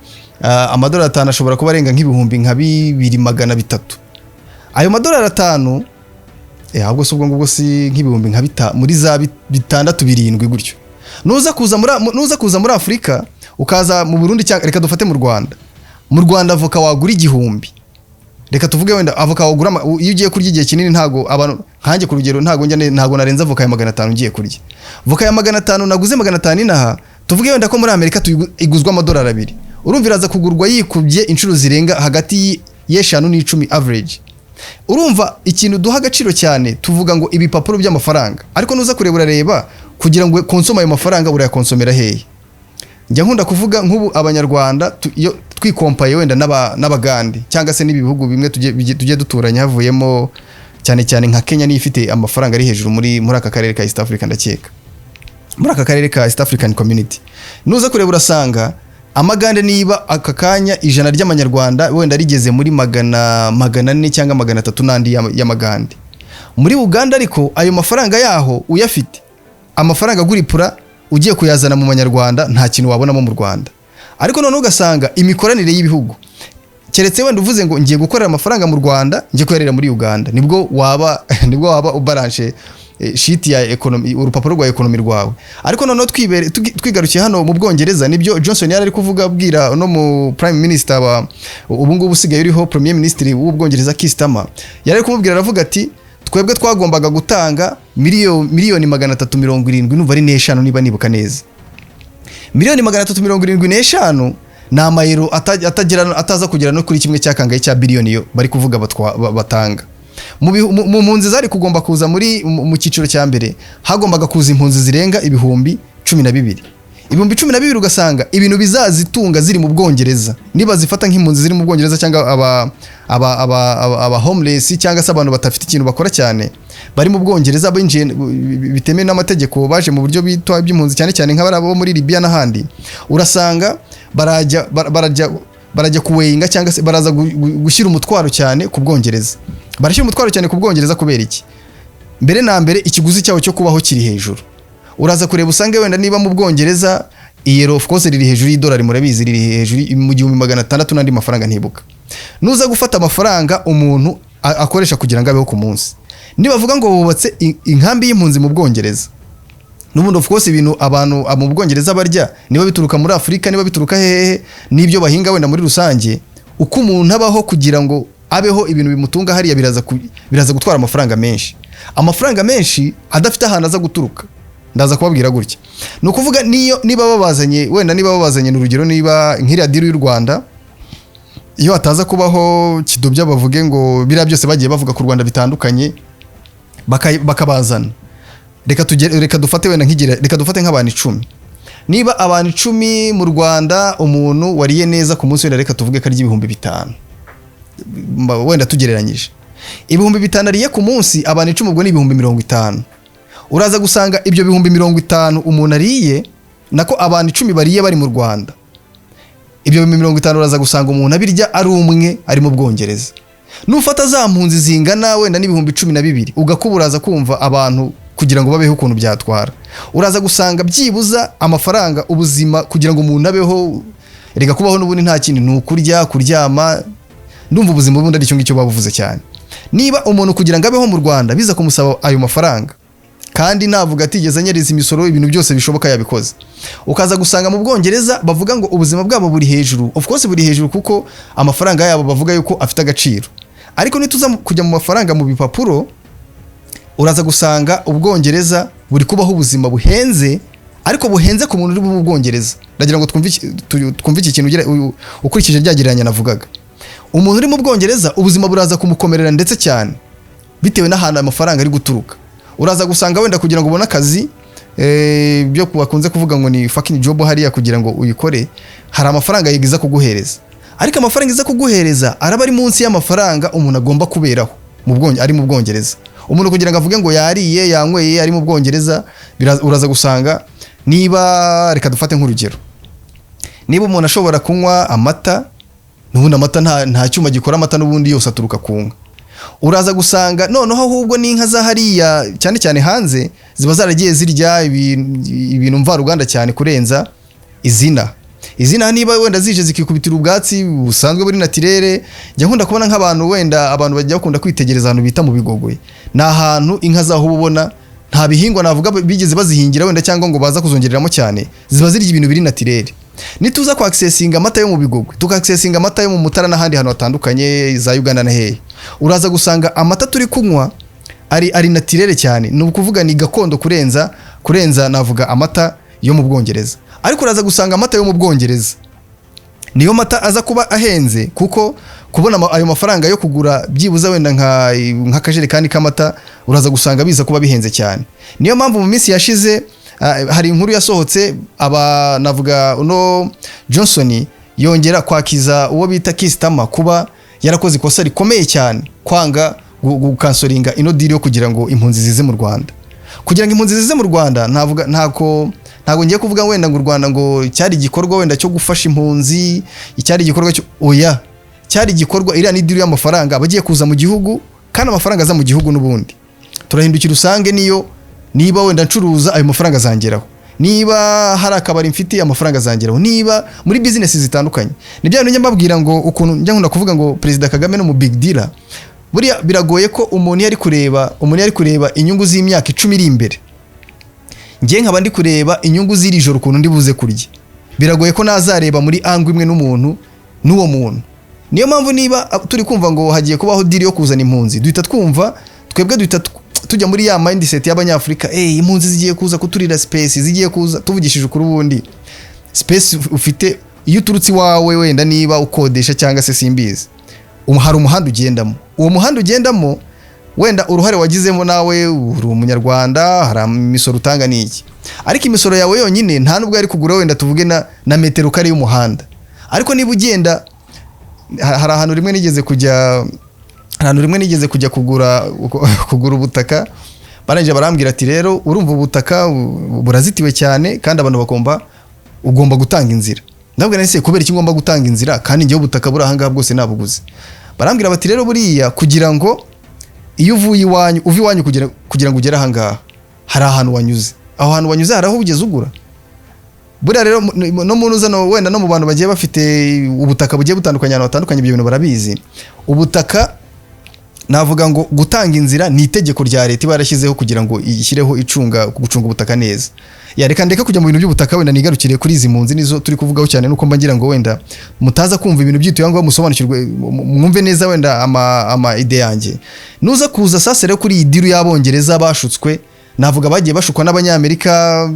amadolari 5 ashobora kuba arenga nk'ibihumbi nka 2,300. Ayo madolari 5, ahubwo si ubwo ngubwo, si nk'ibihumbi nka muri za bitandatu, birindwi gutyo. Nuza kuza muri Afurika, ukaza mu Burundi, cyangwa reka dufate mu Rwanda, mu Rwanda avoka wagura 1000, reka tuvuge wenda avoka wagura iyo ugiye kurya igihe kinini, ntago abantu nkanjye ku rugero ntago njya ntago narenza avoka ya 500. Ngiye kurya voka ya 500, naguze 500 inaha, tuvuge wenda ko muri Amerika iguzwa amadolari 2, urumva iraza kugurwa yikubye inshuro zirenga hagati y'eshanu n'icumi average. Urumva ikintu duha agaciro cyane, tuvuga ngo ibipapuro by'amafaranga, ariko nuza kureba urareba kugira ngo konsoma ayo mafaranga urayakonsomera hehe? Njya nkunda kuvuga nk'ubu Abanyarwanda iyo twikompaye wenda n'Abagande cyangwa se n'ibi bihugu bimwe tujye duturanye, havuyemo cyane cyane nka Kenya, niyo ifite amafaranga ari hejuru muri aka karere ka East Africa, ndakeka muri aka karere ka East African Community. Nuza kureba urasanga amagande, niba aka kanya 100 ry'amanyarwanda wenda rigeze muri 400 cyangwa 300 n'andi y'amagande muri Uganda, ariko ayo mafaranga yaho uyafite, amafaranga agura ipura, ugiye kuyazana mu manyarwanda nta kintu wabonamo mu Rwanda. Ariko noneho ugasanga imikoranire y'ibihugu, keretse wenda uvuze ngo ngiye gukorera amafaranga mu Rwanda, ngiye kuyarira muri Uganda, nibwo waba ubaranshe sheet ya economy, urupapuro rwa economy rwawe. Ariko noneho twigarukiye hano mu Bwongereza, nibyo Johnson yari ari kuvuga abwira no mu prime minister wa ubu ngubu usigaye uriho, premier minister w'Ubwongereza Keir Starmer. Yari ari kumubwira, aravuga ati twebwe twagombaga gutanga miliyoni 375, numva ari n'eshanu niba nibuka neza. Miliyoni 375 ni amayero atagera, ataza kugera no kuri kimwe cya kangahe cya biliyoni yo bari kuvuga batanga. Mu mpunzi zari kugomba kuza muri mu cyiciro cya mbere, hagombaga kuza impunzi zirenga 12,000, 12,000. Ugasanga ibintu bizazitunga ziri mu Bwongereza, niba zifata nk'impunzi ziri mu Bwongereza cyangwa aba homeless cyangwa se abantu badafite ikintu bakora cyane bari mu Bwongereza, binjiye bitemewe n'amategeko, baje mu buryo bitwa by'impunzi, cyane cyane nk'abari bo muri Libya n'ahandi, urasanga barajya kuweyinga cyangwa se baraza gushyira umutwaro cyane ku Bwongereza. Barashyira umutwaro cyane ku Bwongereza kubera iki? Mbere na mbere ikiguzi cyawo cyo kubaho kiri hejuru. Uraza kureba usange wenda niba mu Bwongereza iyero of course riri hejuru y'idolari, murabizi, riri hejuru mu 1600 n'andi mafaranga ntibuka. Nuza gufata amafaranga umuntu akoresha kugira ngo abeho ku munsi, nibavuga ngo bubatse inkambi y'impunzi mu Bwongereza, n'ubundi of course ibintu abantu mu Bwongereza barya, niba bituruka muri Afurika, niba bituruka hehe, n'ibyo bahinga wenda muri rusange, uko umuntu abaho kugira ngo abeho, ibintu bimutunga hariya biraza gutwara amafaranga menshi, amafaranga menshi adafite ahantu aza guturuka. Ndaza kubabwira gutya, ni ukuvuga niyo niba babazanye, wenda niba babazanye, ni urugero, niba nk'iriya deal y'u Rwanda iyo hataza kubaho kidobya, bavuge ngo biriya byose bagiye bavuga ku Rwanda bitandukanye, bakabazana, reka dufate wenda nk'igira, reka dufate nk'abantu 10. Niba abantu 10 mu Rwanda, umuntu wariye neza ku munsi wenda reka tuvuge ko arya 5000, wenda tugereranyije 5000 ariye ku munsi, abantu 10 ubwo ni 50,000. Uraza gusanga ibyo 50,000 umuntu ariye, nako abantu 10 bariye bari mu Rwanda, ibyo 50,000 uraza gusanga umuntu abirya ari umwe ari mu Bwongereza. Nufata za mpunzi zingana wenda n'ibihumbi 12 ugakuba, uraza kumva abantu kugira ngo babeho ukuntu byatwara. Uraza gusanga byibuza amafaranga, ubuzima, kugira ngo umuntu abeho, reka kubaho n'ubundi nta kindi ni ukurya, kuryama. Ndumva ubuzima ubundi ari icyo ngicyo babuvuze cyane. Niba umuntu kugira ngo abeho mu Rwanda biza kumusaba ayo mafaranga, kandi navuga atigeze anyereza imisoro, ibintu byose bishoboka yabikoze, ukaza gusanga mu Bwongereza bavuga ngo ubuzima bwabo buri hejuru. Of course buri hejuru, kuko amafaranga yabo bavuga yuko afite agaciro. Ariko nituza kujya mu mafaranga mu bipapuro, uraza gusanga Ubwongereza buri kubaho ubuzima buhenze, ariko buhenze ku muntu uri mu Bwongereza. Ndagira ngo twumve iki kintu ukurikije rya gereranya navugaga. Umuntu uri mu Bwongereza ubuzima buraza kumukomerera ndetse cyane, bitewe n'ahantu amafaranga ari guturuka. Uraza gusanga wenda kugira ngo ubone akazi, byo bakunze kuvuga ngo ni fucking job hariya, kugira ngo uyikore hari amafaranga yigiza kuguhereza, ariko amafaranga iza kuguhereza araba ari munsi y'amafaranga umuntu agomba kuberaho ari mu Bwongereza. Umuntu kugira ngo avuge ngo yariye, yanyweye ari mu Bwongereza, uraza gusanga niba, reka dufate nk'urugero, niba umuntu ashobora kunywa amata, n'ubundi amata nta cyuma gikora amata, n'ubundi yose aturuka ku nka. Uraza gusanga noneho ahubwo n'inka za hariya, cyane cyane hanze, ziba zaragiye zirya ibintu mvaruganda cyane kurenza izina. Izina niba wenda zije zikikubitira ubwatsi busanzwe buri naturel. Njya nkunda kubona nk'abantu, wenda abantu bajya bakunda kwitegereza ahantu bita mu Bigogwe, ni ahantu inka zaho uba ubona nta bihingwa navuga bigeze bazihingira wenda, cyangwa ngo baza kuzongereramo cyane, ziba zirya ibintu biri naturel. Nituza kwa accessinga amata yo mu Bigogwe, tukaccessinga amata yo mu Mutara n'ahandi hantu hatandukanye za Uganda na hehe, uraza gusanga amata turi kunywa ari naturel cyane, ni ukuvuga ni gakondo kurenza navuga amata yo mu Bwongereza. Ariko uraza gusanga amata yo mu Bwongereza niyo mata aza kuba ahenze, kuko kubona ayo mafaranga yo kugura byibuze wenda nk'akajerekani k'amata, uraza gusanga biza kuba bihenze cyane. Niyo mpamvu mu minsi yashize hari inkuru yasohotse, aba navuga uno Johnson yongera kwakiza uwo bita Keir Starmer kuba yarakoze ikosa rikomeye cyane, kwanga gucancelinga ino deal yo kugira ngo impunzi zize mu Rwanda. Kugira ngo impunzi zize mu Rwanda, ntavuga ntabwo ngiye kuvuga wenda ngo u Rwanda ngo cyari igikorwa wenda cyo gufasha impunzi, icyari igikorwa cyo, oya, cyari igikorwa, iriya ni deal y'amafaranga abagiye kuza mu gihugu, kandi amafaranga aza mu gihugu n'ubundi turahindukira usange niyo niba wenda ncuruza, ayo mafaranga azangeraho. Niba hari akabari mfite, amafaranga azangeraho. Niba muri bizinesi zitandukanye, ni bya bintu njya mbabwira ngo ukuntu njya nkunda kuvuga ngo Perezida Kagame ni umu big dealer. Buriya biragoye ko umuntu iyo ari kureba inyungu z'imyaka 10 iri imbere, njye nkaba ndi kureba inyungu z'iri joro ukuntu ndi buze kurya, biragoye ko nazareba muri angle imwe n'umuntu n'uwo muntu. Niyo mpamvu niba turi kumva ngo hagiye kubaho deal yo kuzana impunzi, duhita twumva twebwe duhita tujya muri ya mindset y'Abanyafurika: impunzi zigiye kuza kuturira space, zigiye kuza. Tuvugishije ukuri, ubundi space ufite iyo uturutse iwawe, wenda niba ukodesha cyangwa se simbizi, hari umuhanda ugendamo. Uwo muhanda ugendamo, wenda uruhare wagizemo nawe uri Umunyarwanda, hari imisoro utanga n'iki, ariko imisoro yawe yonyine nta nubwo yari kugura wenda tuvuge na metero kare y'umuhanda. Ariko niba ugenda, hari ahantu rimwe nigeze kujya, hari ahantu rimwe nigeze kujya kugura ubutaka, barangije barambwira ati: "Rero urumva ubutaka burazitiwe cyane, kandi abantu bagomba, ugomba gutanga inzira." Ndabwira nti: "Se kubera iki ngomba gutanga inzira kandi njyewe ubutaka buri ahangaha bwose nabuguze?" Barambwira bati: "Rero buriya kugira ngo iyo uvuye iwanyu, uva iwanyu kugira ngo ugere ahangaha, hari ahantu wanyuze. Aho hantu wanyuze hari aho ugeze ugura." Buriya rero no mu nuzano, wenda no mu bantu bagiye bafite ubutaka bugiye butandukanye ahantu hatandukanye, ibyo bintu barabizi. Ubutaka, navuga ngo gutanga inzira ni itegeko rya leta iba yarashyizeho kugira ngo ishyireho icunga gucunga ubutaka neza. Ya, reka ndeke kujya mu bintu by'ubutaka, wenda nigarukire kuri izi mpunzi, nizo turi kuvugaho cyane. Nuko mba ngira ngo wenda mutaza kumva ibintu byituye ngo musobanukirwe, mwumve neza wenda ama idée yanjye. Nuza kuza sasa rero kuri iyi deal y'Abongereza bashutswe, navuga bagiye bashukwa n'Abanyamerika,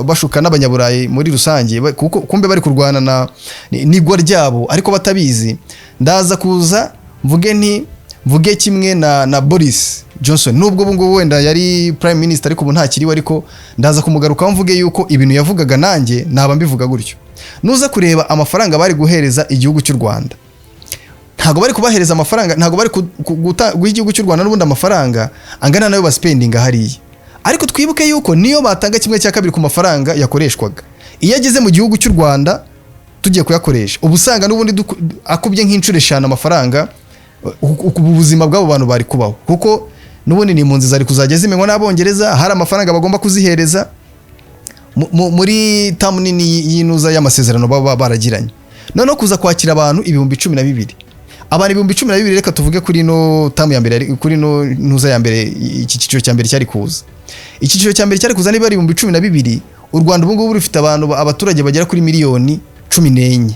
bashuka n'Abanyaburayi muri rusange, kuko kumbe bari kurwana na n'igwa ryabo ariko batabizi. Ndaza kuza mvuge nti mvuge kimwe na Boris Johnson, nubwo ubu ngubu wenda yari prime minister ariko ubu ntakiriwe, ariko ndaza kumugarukaho mvuge yuko ibintu yavugaga nanjye naba mbivuga gutyo. Nuza kureba amafaranga bari guhereza igihugu cy'u Rwanda, ntabwo bari kubahereza amafaranga, ntabwo bari guha igihugu cy'u Rwanda n'ubundi amafaranga angana nayo baspendinga hariya. Ariko twibuke yuko niyo batanga 1/2 ku mafaranga yakoreshwaga, iyo ageze mu gihugu cy'u Rwanda tugiye kuyakoresha, uba usanga n'ubundi akubye nk'inshuro 5 amafaranga ubuzima bw'abo bantu bari kubaho, kuko N'ubundi ni impunzi zari kuzajya zimenywa n'Abongereza, hari amafaranga bagomba kuzihereza muri term nini y'inuza y'amasezerano baba baragiranye. Noneho kuza kwakira abantu 12,000, abantu 12,000, reka tuvuge kuri ino term ya mbere, kuri ino ntuza ya mbere, iki cyiciro cya mbere cyari kuza, icyiciro cya mbere cyari kuza, niba ari 12,000, u Rwanda ubu ngubu rufite abantu, abaturage bagera kuri miliyoni 14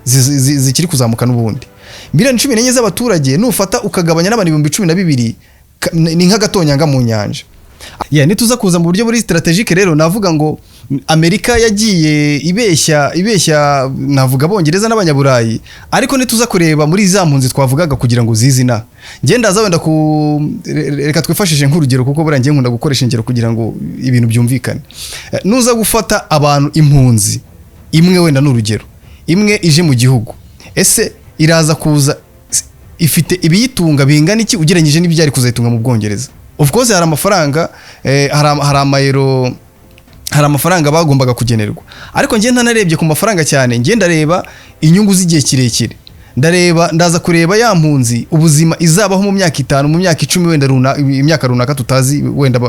zikiri kuzamuka. N'ubundi miliyoni 14 z'abaturage, nufata ukagabanya n'abantu 12,000, ni nk'agatonyanga mu nyanja. Yeah, nituza kuza mu buryo buri stratégique rero, navuga ngo Amerika yagiye ibeshya, ibeshya navuga Abongereza n'Abanyaburayi. Ariko nituza kureba muri za mpunzi twavugaga kugira ngo zizina, njye ndaza wenda ku reka twifashishe nk'urugero, kuko buriya njye nkunda gukoresha ingero kugira ngo ibintu byumvikane. Nuza gufata abantu, impunzi imwe, wenda ni urugero, imwe ije mu gihugu, ese iraza kuza ifite ibiyitunga bingana iki ugereranyije n'ibyari kuzayitunga mu Bwongereza? Of course hari amafaranga, hari amayero, hari amafaranga bagombaga kugenerwa. Ariko njye ntanarebye ku mafaranga cyane, njye ndareba inyungu z'igihe kirekire. Ndareba, ndaza kureba ya mpunzi ubuzima izabaho mu myaka 5, mu myaka 10, wenda imyaka runaka tutazi wenda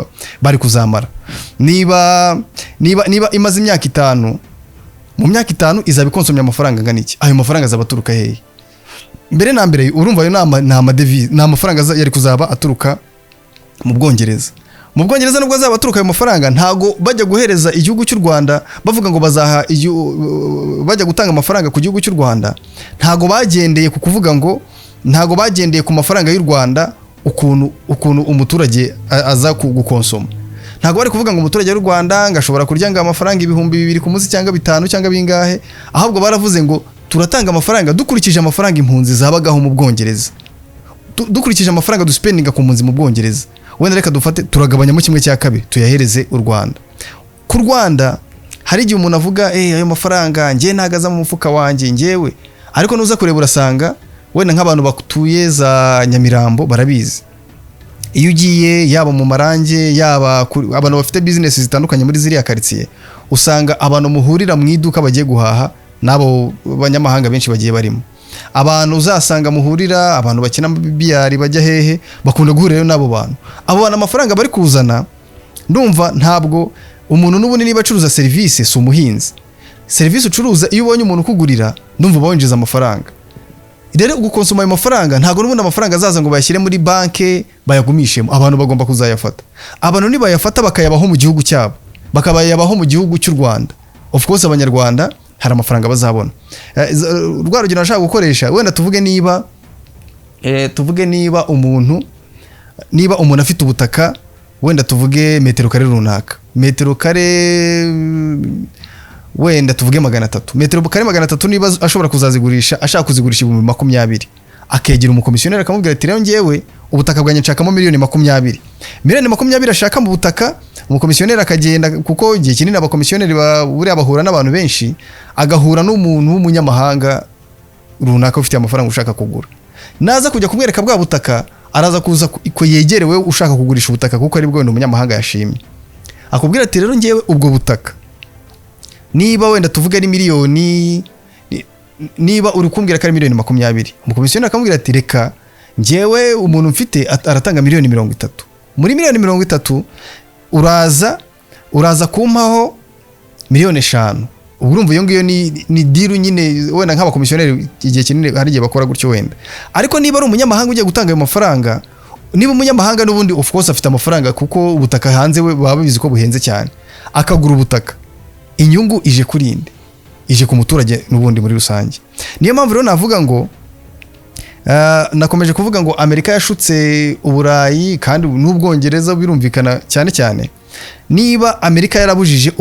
bari kuzamara. Niba imaze imyaka 5, mu myaka 5 izaba ikonsomye amafaranga angana iki? Ayo mafaranga azaba aturuka hehe? Mbere na mbere urumva ayo ni amadevize, ni amafaranga yari kuzaba aturuka mu Bwongereza. Mu Bwongereza nubwo azaba aturuka ayo mafaranga, ntago bajya guhereza igihugu cy'u Rwanda bavuga ngo bazaha bajya gutanga amafaranga ku gihugu cy'u Rwanda, ntago bagendeye ku kuvuga ngo, ntago bagendeye ku mafaranga y'u Rwanda, ukuntu umuturage aza gukonsoma. Ntago bari kuvuga ngo umuturage w'u Rwanda ngo ashobora kurya ngo amafaranga 2000 ku munsi cyangwa 5 cyangwa bingahe. Ahubwo baravuze ngo turatanga amafaranga dukurikije amafaranga impunzi zabagaho mu Bwongereza, dukurikije amafaranga duspendinga ku mpunzi mu Bwongereza. Wenda reka dufate turagabanyamo kimwe cya kabiri tuyahereze u Rwanda. Ku Rwanda hari igihe umuntu avuga ayo mafaranga njye ntago aza mu mufuka wanjye njyewe. Ariko nuza kureba urasanga wenda nk'abantu batuye za Nyamirambo barabizi, iyo ugiye yaba mu Marange, yaba abantu bafite bizinesi zitandukanye muri ziriya karitsiye, usanga abantu muhurira mu iduka bagiye guhaha n'abo banyamahanga benshi bagiye barimo. Abantu uzasanga muhurira, abantu bakina biyari, bajya hehe, bakunda guhurirayo n'abo bantu. Abo bantu amafaranga bari kuzana, ndumva ntabwo umuntu n'ubundi niba acuruza serivisi, si umuhinzi, serivisi ucuruza, iyo ubonye umuntu ukugurira, ndumva uba winjiza amafaranga. Rero gukonsoma ayo mafaranga, ntabwo n'ubundi amafaranga azaza ngo bayashyire muri banki bayagumishemo. Abantu bagomba kuzayafata. Abantu nibayafata bakayabaho mu gihugu cyabo, bakabayabaho mu gihugu cy'u Rwanda, of course Abanyarwanda hari amafaranga bazabona. Rwa rugero nashaka gukoresha, wenda tuvuge niba umuntu afite ubutaka, wenda tuvuge metero kare runaka, metero kare wenda tuvuge 300, metero kare 300, niba ashobora kuzazigurisha, ashaka kuzigurisha 20,000, akegera umukomisiyoneri akamubwira ati: "Rero ngewe ubutaka bwanjye nshakamo miliyoni 20." Miliyoni 20 ashaka mu butaka, umukomisiyoneri akagenda, kuko igihe kinini abakomisiyoneri buriya bahura n'abantu benshi, agahura n'umuntu w'umunyamahanga runaka ufite amafaranga ushaka kugura. Naza kujya kumwereka bwa butaka, araza kuza ko yegerewe ushaka kugurisha ubutaka, kuko ari bwo wenda umunyamahanga yashimye. Akubwira ati: "Rero ngewe ubwo butaka, niba wenda tuvuge ari miliyoni, niba uri kumbwira ko ari miliyoni 20," umukomisiyoneri akamubwira ati: "Reka ngewe umuntu mfite aratanga miliyoni 30. Muri miliyoni 30 uraza kumpaho miliyoni 5." Ubwo urumva iyo ngiyo ni deal nyine. Wenda nk'abakomisiyoneri igihe kinini hari igihe bakora gutyo wenda. Ariko niba ari umunyamahanga ugiye gutanga ayo mafaranga, niba umunyamahanga n'ubundi of course afite amafaranga, kuko ubutaka hanze we baba babizi ko buhenze cyane, akagura ubutaka, inyungu ije kuri nde? Ije ku muturage n'ubundi muri rusange. Niyo mpamvu rero navuga ngo nakomeje kuvuga ngo Amerika yashutse Uburayi kandi n'Ubwongereza, birumvikana cyane cyane niba Amerika yarabujije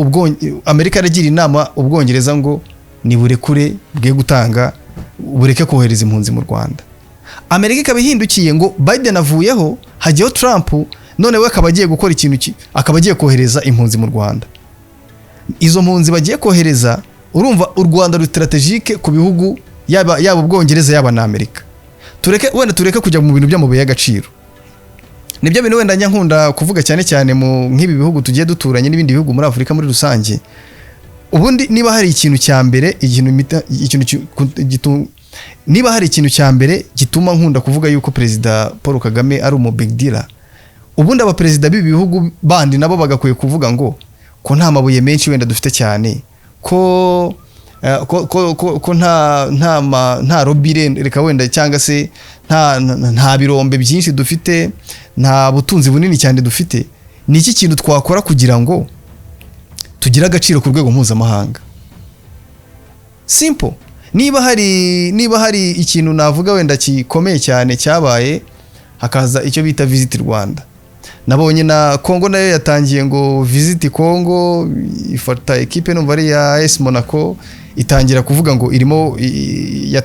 Amerika yaragira inama Ubwongereza ngo niburekure bwe gutanga, bureke kohereza impunzi mu Rwanda, Amerika ikaba ihindukiye ngo Biden avuyeho hajyaho Trump, none we akaba agiye gukora ikintu akaba agiye kohereza impunzi mu Rwanda. Izo mpunzi bagiye kohereza, urumva u Rwanda ruri stratégique ku bihugu, yaba Ubwongereza, yaba na Amerika. Tureke wenda, tureke kujya mu bintu by'amabuye y'agaciro. Nibyo bintu wenda njya nkunda kuvuga cyane cyane mu nk'ibi bihugu tugiye duturanye n'ibindi bihugu muri Afurika muri rusange. Ubundi niba hari ikintu cya mbere, ikintu ikintu niba hari ikintu cya mbere gituma nkunda kuvuga yuko Perezida Paul Kagame ari umu big dealer. Ubundi abaperezida b'ibi bihugu bandi nabo bagakwiye kuvuga ngo ko nta mabuye menshi wenda dufite cyane, ko nta lobby, reka wenda, cyangwa se nta birombe byinshi dufite, nta butunzi bunini cyane dufite, ni iki kintu twakora kugira ngo tugire agaciro ku rwego mpuzamahanga? Simple. Niba hari ikintu navuga wenda gikomeye cyane cyabaye, hakaza icyo bita Visit Rwanda. Nabonye na Congo nayo yatangiye ngo Visit Congo, ifata ekipe numva ari ya AS Monaco, itangira kuvuga ngo irimo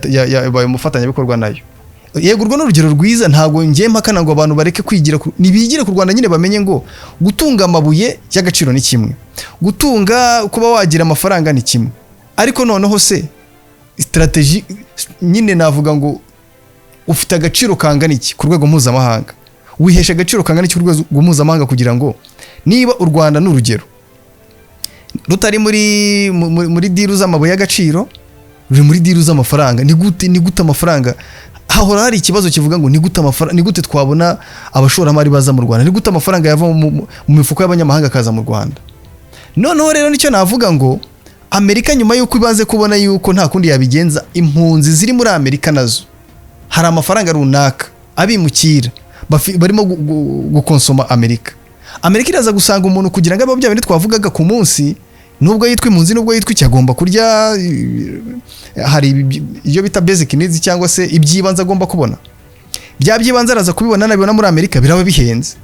yabaye umufatanyabikorwa nayo. Yego, urwo ni urugero rwiza. Ntabwo ngiye mpakana ngo abantu bareke kwigira nibigire ku Rwanda nyine, bamenye ngo gutunga amabuye y'agaciro ni kimwe, gutunga, kuba wagira amafaranga ni kimwe, ariko noneho se strategy nyine navuga ngo ufite agaciro kangana iki ku rwego mpuzamahanga, wihesha agaciro kangana iki ku rwego mpuzamahanga, kugira ngo niba u Rwanda ni urugero rutari muri deal z'amabuye y'agaciro, ruri muri deal z'amafaranga, ni gute amafaranga? Hahora hari ikibazo kivuga ngo ni gute amafaranga, ni gute twabona abashoramari baza mu Rwanda, ni gute amafaranga yava mu mifuko y'abanyamahanga akaza mu Rwanda? Noneho rero nicyo navuga ngo Amerika, nyuma y'uko ibanze kubona yuko nta kundi yabigenza, impunzi ziri muri Amerika nazo hari amafaranga runaka abimukira barimo gukonsoma Amerika. Amerika iraza gusanga umuntu kugira ngo abe bya bindi twavugaga ku munsi, nubwo yitwa impunzi, nubwo yitwa iki, agomba kurya, hari iyo bita basic needs cyangwa se iby'ibanze agomba kubona. Bya by'ibanze araza kubibona, nabibona muri Amerika biraba bihenze,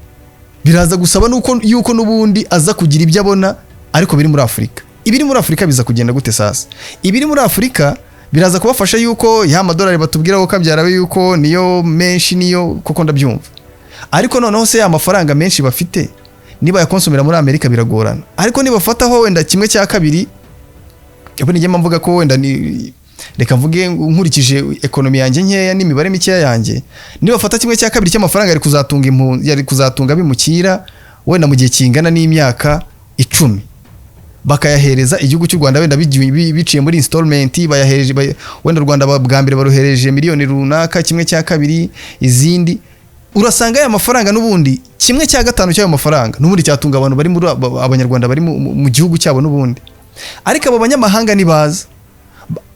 biraza gusaba nuko yuko n'ubundi aza kugira ibyo abona ariko biri muri Afurika. Ibiri muri Afurika biza kugenda gute? Sasa ibiri muri Afurika biraza kubafasha yuko ya madolari batubwira ko kabyara yuko niyo menshi, niyo koko ndabyumva, ariko noneho se ya mafaranga menshi bafite niba yakonsomera muri Amerika biragorana. Ariko nibafataho wenda kimwe cya kabiri, ubundi njye mvuga ko wenda ni, reka mvuge nkurikije economy yanjye nkeya n'imibare mikeya yanjye, nibafata kimwe cya kabiri cy'amafaranga yari kuzatunga impunzi, yari kuzatunga abimukira wenda mu gihe kingana n'imyaka 10, bakayahereza igihugu cy'u Rwanda wenda biciye muri installment, bayahereje wenda u Rwanda bwa mbere baruhereje miliyoni runaka, kimwe cya kabiri, izindi, urasanga aya mafaranga n'ubundi kimwe cya gatanu cy'ayo mafaranga n'ubundi cyatunga abantu bari muri abanyarwanda bari mu gihugu cyabo n'ubundi. Ariko abo banyamahanga nibaza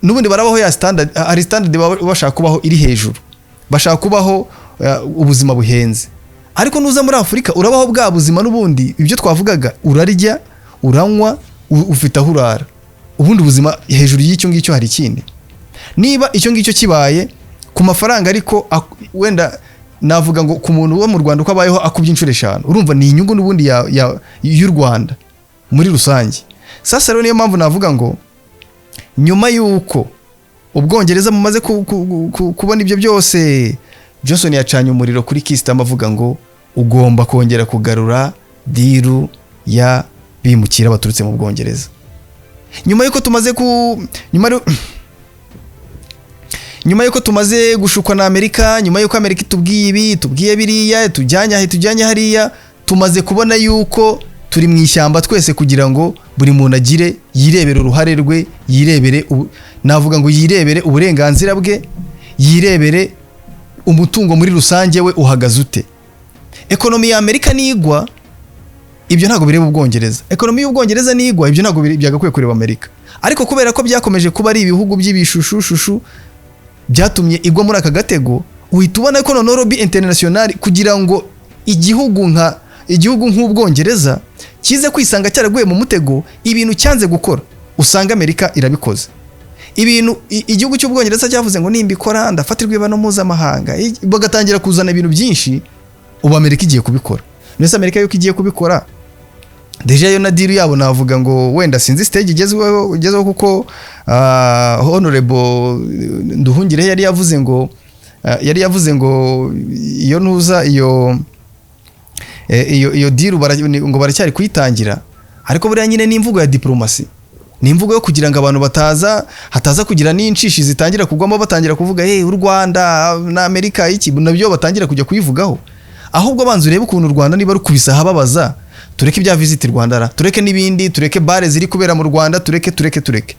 n'ubundi barabaho ya standard, hari standard baba bashaka kubaho iri hejuru, bashaka kubaho ubuzima buhenze. Ariko nuza muri Afurika urabaho bwa buzima n'ubundi, ibyo twavugaga, urarya, uranywa, ufite aho urara. Ubundi buzima hejuru y'icyo ngicyo hari ikindi? Niba icyo ngicyo kibaye ku mafaranga, ariko wenda navuga ngo ku muntu wo mu Rwanda uko abayeho akubye inshuro 5, urumva ni inyungu n'ubundi y'u Rwanda muri rusange. Sasa rero niyo mpamvu navuga ngo nyuma y'uko Ubwongereza bumaze kubona ibyo byose, Johnson yacanye umuriro kuri Keir Starmer avuga ngo ugomba kongera kugarura deal ya bimukira baturutse mu Bwongereza. Nyuma y'uko tumaze ku nyuma ru- nyuma y'uko tumaze gushukwa na Amerika, nyuma y'uko Amerika itubwiye ibi, tubwiye biriya, tujyanye aha, tujyanye hariya, tumaze kubona yuko turi mu ishyamba twese, kugira ngo buri muntu agire yirebere uruhare rwe, yirebere navuga ngo yirebere uburenganzira bwe, yirebere umutungo muri rusange we uhagaze ute. Economy ya Amerika nigwa, ibyo ntabwo bireba Ubwongereza. Economy y'Ubwongereza nigwa, ibyo ntabwo byagakwiye kureba Amerika. Ariko kubera ko byakomeje kuba ari ibihugu by'ibishushushushu byatumye igwa muri aka gatego, uhita ubona ko noneho lobby international, kugira ngo igihugu nk'Ubwongereza kize kwisanga cyaraguye mu mutego, ibintu cyanze gukora usanga Amerika irabikoze. Ibintu igihugu cy'Ubwongereza cyavuze ngo nimbikora ndafatirwa ibihano mpuzamahanga, bagatangira kuzana ibintu byinshi, ubu Amerika igiye kubikora. Mbese Amerika yuko igiye kubikora, déjà yo na deal yabo navuga ngo wenda sinzi stage igezweho, kuko honorable Nduhungire yari yavuze ngo iyo ntuza iyo deal ngo baracyari kuyitangira. Ariko buriya nyine ni imvugo ya diplomasi, ni imvugo yo kugira ngo abantu bataza, hataza kugira n'inshishi zitangira kugwamo, batangira kuvuga hey, u Rwanda na Amerika iki, nabyo batangira kujya kuyivugaho. Ahubwo banza urebe ukuntu u Rwanda niba rukubise ahababaza. Tureke ibya Visit Rwanda ra, tureke n'ibindi, tureke bare ziri kubera mu Rwanda, tureke, tureke, tureke.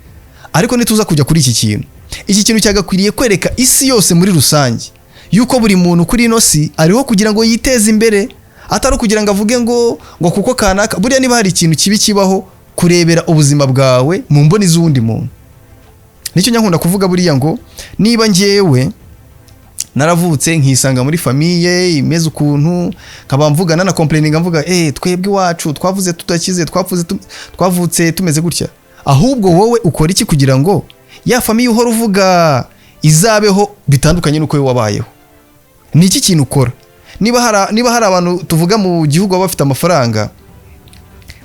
Ariko nituza kujya kuri iki kintu, iki kintu cyagakwiriye kwereka isi yose muri rusange yuko buri muntu kuri ino si ariho kugira ngo yiteze imbere. Atari ukugira ngo avuge ngo kuko kanaka. Buriya niba hari ikintu kibi kibaho, kurebera ubuzima bwawe mu mboni z'uwundi muntu. Nicyo nyankunda kuvuga buriya, ngo niba njyewe naravutse nkisanga muri famille imeze ukuntu, nkaba mvuga na complaining, mvuga twebwe iwacu twavuze tudakize, twavutse tumeze gutya, ahubwo wowe ukora iki kugira ngo ya famille uhora uvuga izabeho bitandukanye n'uko wowe wabayeho? Ni iki kintu ukora? Niba hari abantu tuvuga mu gihugu baba bafite amafaranga,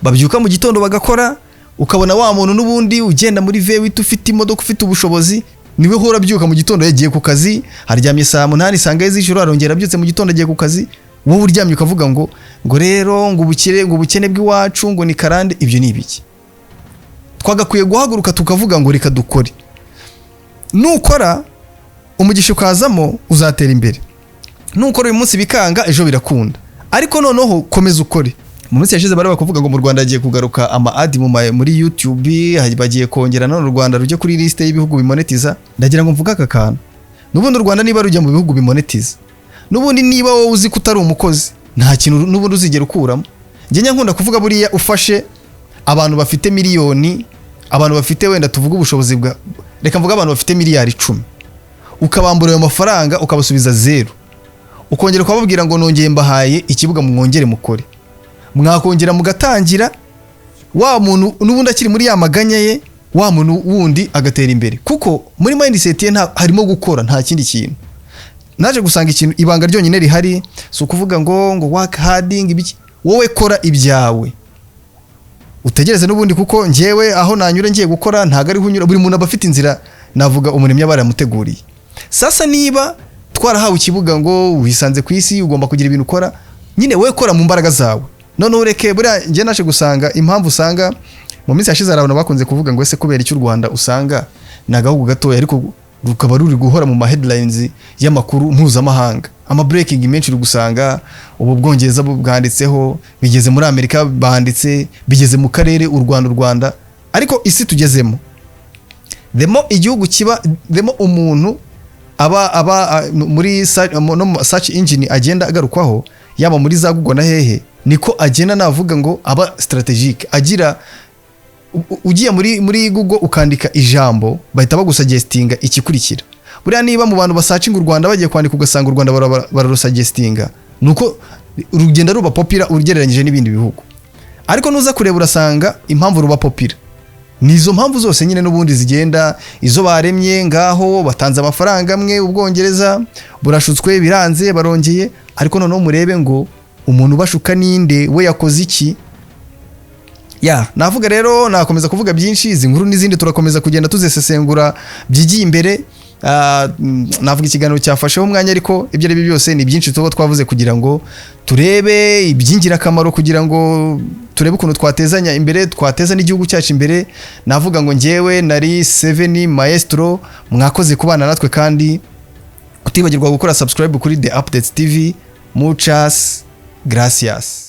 babyuka mu gitondo bagakora, ukabona wa muntu n'ubundi ugenda muri V8, ufite imodoka, ufite ubushobozi, niwe uhora abyuka mu gitondo yagiye ku kazi, aryamye saa 8, saa ngahe z'ijoro arongera abyutse mu gitondo agiye ku kazi. Wowe uryamye ukavuga ngo rero ngo ubukire, ngo ubukene bw'iwacu ngo ni karande. Ibyo ni ibiki? Twagakwiye guhaguruka tukavuga ngo reka dukore. Nukora umugisha ukazamo, uzatera imbere. Nukora uyu munsi bikanga, ejo birakunda, ariko noneho komeza ukore. Mu minsi yashize bari bakuvuga ngo mu Rwanda hagiye kugaruka ama ads muri YouTube, bagiye kongera none u Rwanda rujye kuri liste y'ibihugu bimonetiza. Ndagira ngo mvuge aka kantu: n'ubundi u Rwanda niba rujya mu bihugu bimonetiza, n'ubundi niba wowe uzi ko utari umukozi, nta kintu n'ubundi uzigera ukuramo. Njye nkunda kuvuga, buriya ufashe abantu bafite miliyoni, abantu bafite wenda tuvuge ubushobozi bwa, reka mvuge abantu bafite miliyari 10, ukabambura ayo mafaranga ukabasubiza zeru, ukongera ukababwira ngo nongeye mbahaye ikibuga, mwongere mukore, mwakongera mugatangira, wa muntu n'ubundi akiri muri ya maganya ye, wa muntu wundi agatera imbere, kuko muri mindset ye harimo gukora, nta kindi kintu. Naje gusanga ikintu, ibanga ryonyine rihari si ukuvuga ngo work hard, ngo ibiki. Wowe kora ibyawe, utegereze n'ubundi, kuko njyewe aho nanyura ngiye gukora ntabwo ariho unyura. Buri muntu aba afite inzira, navuga umuremyi aba yaramuteguriye. Sasa niba twarahawe ikibuga ngo wisanze ku isi, ugomba kugira ibintu ukora nyine, wowe kora mu mbaraga zawe, noneho ureke. Buriya njye naje gusanga impamvu usanga mu minsi yashize hari abantu bakunze kuvuga ngo ese kubera icyo u Rwanda usanga ni agahugu gatoya, ariko rukaba ruri guhora mu ma headlines y'amakuru mpuzamahanga, ama breaking menshi uri gusanga ubu Bwongereza bwanditseho, bigeze muri Amerika banditse, bigeze mu karere, u Rwanda, u Rwanda. Ariko isi tugezemo, the more igihugu kiba, the more umuntu aba muri no mu search engine agenda agarukwaho, yaba muri za Google na hehe, niko agenda navuga ngo aba strategic agira. Ugiye muri Google ukandika ijambo, bahita bagusuggestinga ikikurikira. Buriya niba mu bantu basearchinga u Rwanda bagiye kwandika, ugasanga u Rwanda bararusuggestinga, nuko rugenda ruba popular ugereranyije n'ibindi bihugu. Ariko nuza kureba urasanga impamvu ruba popular ni izo mpamvu zose nyine n'ubundi zigenda izo baremye ngaho, batanze amafaranga amwe, Ubwongereza burashutswe, biranze, barongeye. Ariko noneho murebe ngo umuntu ubashuka ninde? We yakoze iki? Ya, navuga rero, nakomeza kuvuga byinshi. Izi nkuru n'izindi turakomeza kugenda tuzisesengura byigiye imbere. Navuga ikiganiro cyafasheho umwanya, ariko ibyo ari byo byose ni byinshi tuba twavuze kugira ngo turebe iby'ingirakamaro, kugira ngo turebe ukuntu twatezanya imbere, twateza n'igihugu cyacu imbere. Navuga ngo njyewe nari Seven Maestro, mwakoze kubana natwe, kandi utibagirwa gukora subscribe kuri The Updates TV. Muchas gracias.